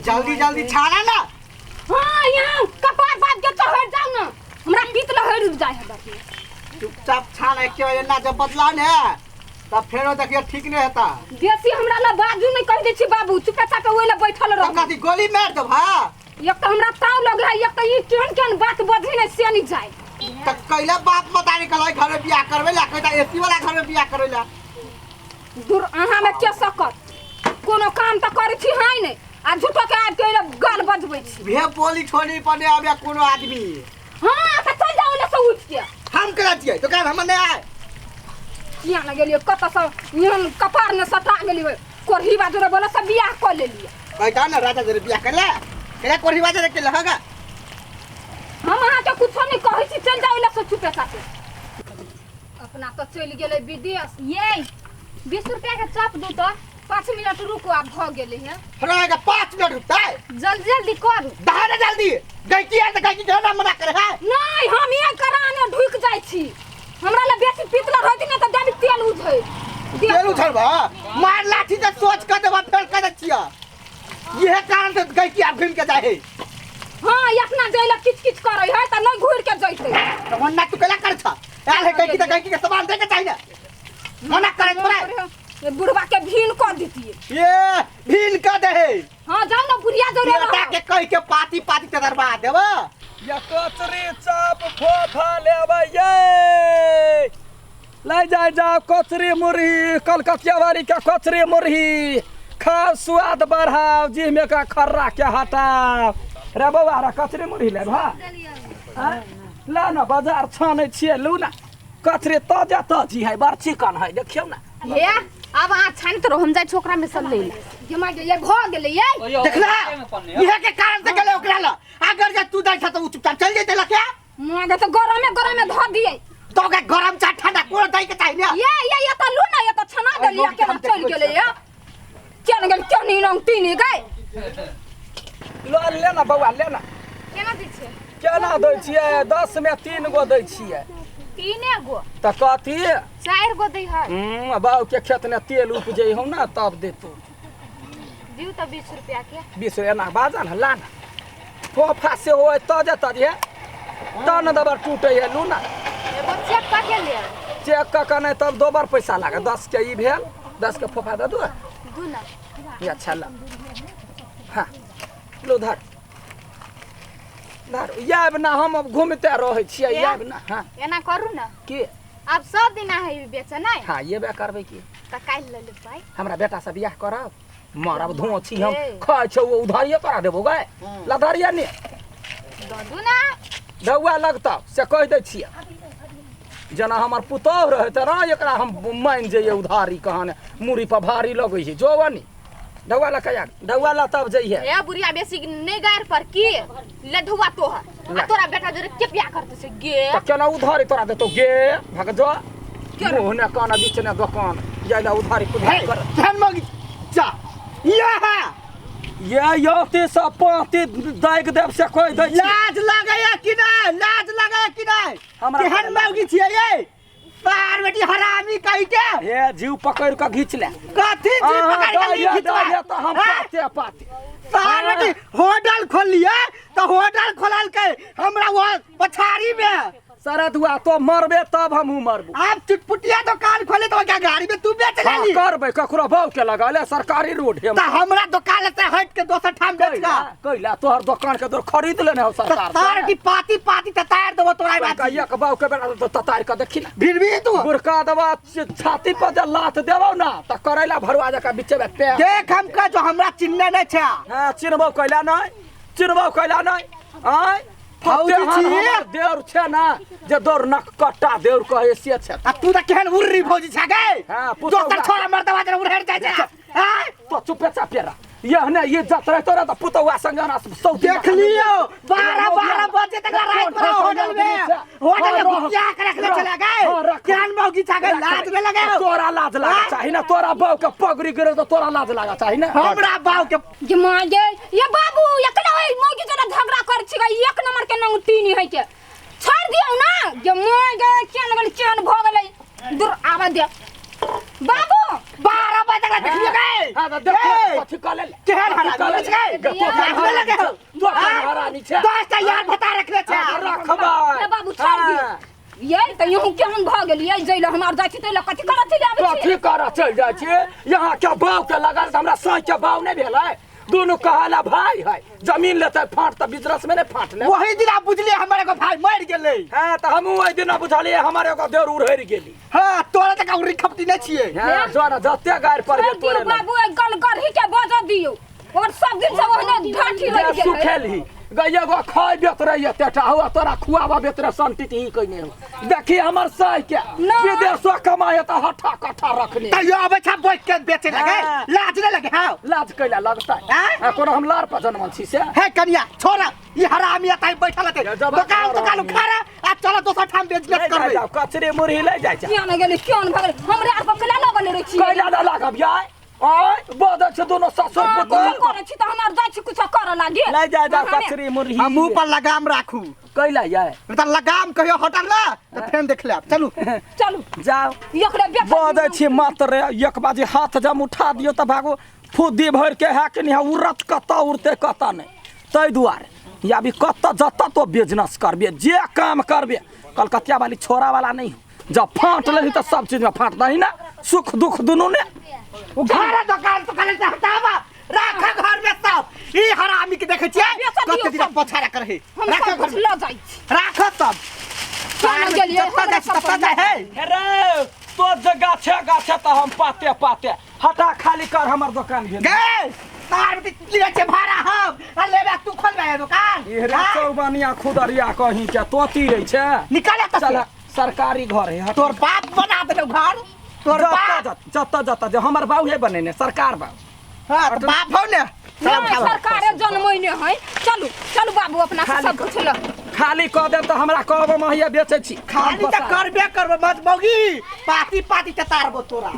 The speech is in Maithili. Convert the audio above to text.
जल्दी जल्दी छाना ना। हाँ, यहाँ कपार बाप के चढ़ जाओ ना, हमरा पीत लहर जाय है बाप। चुपचाप छान, एक के ना जब बदला ने तब फेरो देखिए ठीक नहीं हेता। बेसी हमरा ला बाजू नहीं कह दै छी बाबू, चुपे चापे ओइ ला बैठल रह। तब कथी गोली मार देब? हाँ, एक तो हमरा ताव लगे है, एक तो ई केहन केहन बात बजही नहीं से नहीं जाए। त कैला बाप मतारी कहलै घर में बियाह करबै ला, कहता एसी वाला घर में बियाह करबै ला। दूर अहाँ में के सकत, कोनो काम तऽ करै छी है नहीं, आ झूठो के आबि के एहि गाल बजबै छी। भे बोली छोड़ी पर नहीं आबे कोनो आदमी। हाँ, तऽ चलि जाउ ओने से उठि के। हम केना छियै दुकान हमर नहीं आए। किया ने गेलियै कतऽ से, एहन कपार ने सटा गेलियै, कोढ़ी बाजू रे बोले से बियाह कऽ लेलियै। कहता ना राजा जरे बियाह कर ले, केना कोढ़ी बाजू रे के लहगा। हम अहाँके कुछो नहीं कहै छी, चलि जाउ ओने से चुपे चापे। अपना तऽ चलि गेलै विदेश। ये 20 रुपया के चॉप दू तो। 5 मिनट रुको, आब भऽ गेलै हे। हमरा के 5 मिनट रुकतै? जल्दी जल्दी करू। दहा जल्दी, गैकी है त गैकी के ना मना करे है। नहीं, हम एक कराने ढुक जाइ छी, हमरा ला बेसी पीतल रहती ने तऽ देबी तेल उझै। तेल उझलबा मार लाठी से सोच के देबा फेर के छिया। यह कारण से गैकी आप घूम के जाए है। हाँ, अपना जाय ला किच किच करे है त नहीं घुर के जइतै। त मना तू केला कर छ, आयल है गैकी त गैकी के सामान दे के चाही ना, मना करे तोरा। ये बुढ़वा के भीन कर दितिए। ये भीन कर दे है। हाँ, जाओ ना बुढ़िया जोरे बेटा के कह के पाती पाती के दरबा देबा। या कचरी चाप फोफा लेबै ये लै जाय जाओ, कचरी मुरही कलकतिया वाली के कचरी मुरही खा, स्वाद बढ़ाओ, जीह में का खर्रा के हटाओ। रे बौआ रे, कचरी मुरही लेब? हाँ, ला ना, बाजार छानै छियै, लू ना कचरी, ताजा ताजी है, बड़ चिकन है, देखियौ ना। हे, आब अहाँ छानैत रहू, हम जाइ छी ओकरा में सब लै लए। गे माय गे, ये भऽ गेलै ये। देखला, इहे के कारण से गेलै ओकरा ला, अगर जे तू दै छ त उ चुपचाप चल जैते लके। माय गे, तऽ गरमे गरमे धऽ दियै। तो ओकरा गरम चाह ठंडा कोनो दै के चाही ने। ये ये ये तऽ लू ना, ये तऽ छना देलियै, केना चलि गेलै ये, केना गेल केनी रंग तीनी गए। लो ले ना बौआ, ले ना। केना दै छियै? केना दै छियै? 10 में 3 गो दै छियै। 3 गो? तऽ कथी? 4 गो दै है। बाबू के खेत में तेल उपजै हौ ना तब देतौ। दिउ तऽ 20 रुपया के। 20 एना बाजा ना, ला ना, फोफा से हो ताजा ताजी है, तन दबर टूटे है, लू ना। एगो चेक कऽ के ले। चेक कऽ के नहीं तब दोबर पैसा लागत। 10 के ई भेल, 10 के फोफा दे दू। दू ना। ये अच्छा ला, हाँ लो धर धर, याब ना, हम अब घूमते रहै छियै, याब ना। हाँ, एना करू ना। की? आब सब दिन अहाँ बेचऽ नहीं? हाँ, ये करबै की। तऽ काल्हि लऽ लेब पाइ। हमरा बेटा से बियाह करब, मरब धुआं छी हम खाइ छौ, उधारिये तोरा देबो गए, लधारिये ने दऽ दू ना। दौआ लगतौ से कहि दै छियै, जेना हमर पुतोहु रहै तेना एकरा हम मानि जइयै उधारी, कहाने मुड़ी पर भारी लगै छै, जोवनी डौआ ला कया डौआ ला तब जइहे। ए बुढ़िया, बेसी नहीं गायर पर की ले ढुआ तोहर आ तोरा बेटा जोरे के बियाह करते से गे। त केना उधारी तोरा देतौ गे, भग जो, मुँह ने कान बीच ने दोकान जाय ला उधारी पुधारी कर। केहन मगी जा ये है ये योती सब पाती दाइक देव से कोई दै। लाज लगैया कि नहीं? लाज लगैया कि नहीं? हमरा केहन मौगी छियै ये बार बेटी हरामी कहि के। हे, जीव पकड़ के घींच ले। कथी जीव पकड़ के घिचबा? तो हम पाते पाते बार बेटी होटल खोलिए तो होटल खोललकै हमरा वो पछाड़ी में। शरद हुआ तो मरबे तब हमहूँ मरबू। आप चुटपुटिया दुकान खोले तो क्या गाड़ी में तू बेच हाँ, लेली? करबै ककरो भाव के लगा ले, सरकारी रोड है। त हमरा दुकान से हट के दोसर ठाम बेच का। कैला तोहर दुकान के तोर खरीद लेने हो सरकार से। तार की पाती पाती ततार देबो तोरा बात। एक बाव के बेटा तो ततार के देखी ना। भिड़बी तू। गुरका देबा छाती पर जे लात देबौ ना त करैला भरुआ जका बीचे में पे। देख हम का जो हमरा चिन्हने नहीं छे। हां, चिन्हबो कैला नहीं, चिन्हबो कैला नहीं। आय फौजी छी। देउर छे ना जे दौड़ नक कट्टा देउर कहे से छे। आ तू त केहन उर्री फौजी छे गे? हां, दोसर छोरा मर्दवा जरा उड़ेर जाय छे। हां, तो चुपे चापे रह, यहने ये जत रह तोरा त पुतौआ संग ना सौती देख लियो 12-12 बजे तक रात में होटल में गुटिया के रखले चला गए। केहन मौगी छा गे, लाज में लगे तोरा लाज लागा चाही ना, तोरा बाऊ के पगड़ी गिरे तो तोरा लाज लागा चाही ना। हमरा बाऊ के गे मां गे, ये बाबू एकला ओइ मौगी जरा झगड़ा कर छी गे, एक नंबर के नंग तीन है के छोड़ दियौ ना। गे मां गे, केन गेल केन भ गेलै, दूर आवा दे बाबू। 12 बजे तक देखलियो गे। हाँ, देख ए! कथी कऽ लेल केहन हरामी छै तो राखले लगे हो तो हरामी छै 10 टा यार भता रखले छै रखबै ए बाबू छोड़ दियौ ये तऽ यूं केहन भऽ गेल ये जइले हम आर जाइ छी तै लए कथी करऽ चलि आबै छी कथी करऽ चलि जाइ छी यहाँ के बाव के लगल तऽ हमरा साँझ के बाव नहि भेलै दुनू कहला भाई है जमीन लेतै फाट तऽ बिजनेस में नहि फाट ले वही दिन आप बुझलिए हमर एगो भाई मर गेलै हाँ तऽ हमहूँ ओहि दिना बुझलियै हमर एगो देर उड़हरि गेली हाँ तोरा तक उरी खपटी नहीं छिए हाँ जोरा जते गारि पर छोड़ दियौ बाबू ए गल गरही के बजऽ दियौ और सब दिन से ओहने ढाठी रहि गेल है। सुखेलही गैया गो खाइ बेत रहिए तेटा हुआ तोरा खुआबा बेत रहे संटित ही कइने हो देखी हमर साई के ना। विदेशो कमाए तऽ हट्ठा कट्ठा रखने तैयो अबै छ बैठ के बेचे लगे हाँ। लाज नहीं लगे हाँ लाज कैला लगता आँय? है कोनो हम लार पर जनमल छी से हे कनिया छोड़ा ई हरामी अतै बैठल हते ये जब दुकान हरामी। दुकान उखाड़ा आ चलो दोसर ठाम ले बिजनेस जाइ करबै जाओ कचरे मुरही ले जाइ छै किया ने गेली किया ने भगल हमरे आर पर केला लगल रहै छी कैला ना लागब याय आय बदल छै दोनों ससुर अहाँ पुतोह कुछो करै छी तऽ हम आर जाइ छी कुछो करऽ लागी ले जाइ जाओ कचरे मुरही आ मुंह पर लगाम राखू कैला याय नहीं तऽ लगाम कहियो हटल ना तऽ फेन देख लेब चलू चलू जाओ एकरे बेच बजै छी मात्र एक बाजी हाथ जम उठा दियौ तऽ भागो फुद्दी भरि के है कि नहीं उड़त कतऽ उड़तै कतऽ नहि ताहि दुआरे या अभी कतऽ जतऽ तो बिजनेस करबे जे काम करबे कलकतिया वाली छोरा वाला नहीं हो जब फाँट लेही तऽ सब चीजमे फाँट दही ना सुख दुख दुनू ने घर दुकान दुकान से हटावा राख घर में सब ई हरामी के देखै छियै बेचऽ दियौ कते दिन सब। पछाड़ा करही हम राख सब घर कुछ में लऽ जाइ छी राख सब किया ने गेलियै जतऽ जाइ छी ततऽ जाइ है रे तो जे गाछे गाछे तऽ हम पाते पाते हटा खाली कर हमर दोकान भेल गे तार बेटी लिए छै भाड़ा हम आ लेबे तू खोलबे है दुकान ई रे हाँ? चौबनिया खुदरिया कहीं के तोती रहे छै निकाले तऽ चल सरकारी घर है हट तोर बाप बना देलौ घर तोर बाप जतऽ जतऽ जे हमर बाबू है बनेने सरकार बाबू हाँ तऽ बाप हौ ने चल नहि उठाबऽ। सरकारे जनमैने है चलू चलू बाबू अपना से खाली सब कुछ लऽ खाली कऽ देब तऽ हमरा कहब हम हैया बेचै छी खाली तऽ करबे करबो मत मौगी पाती पाती चतारबो तोरा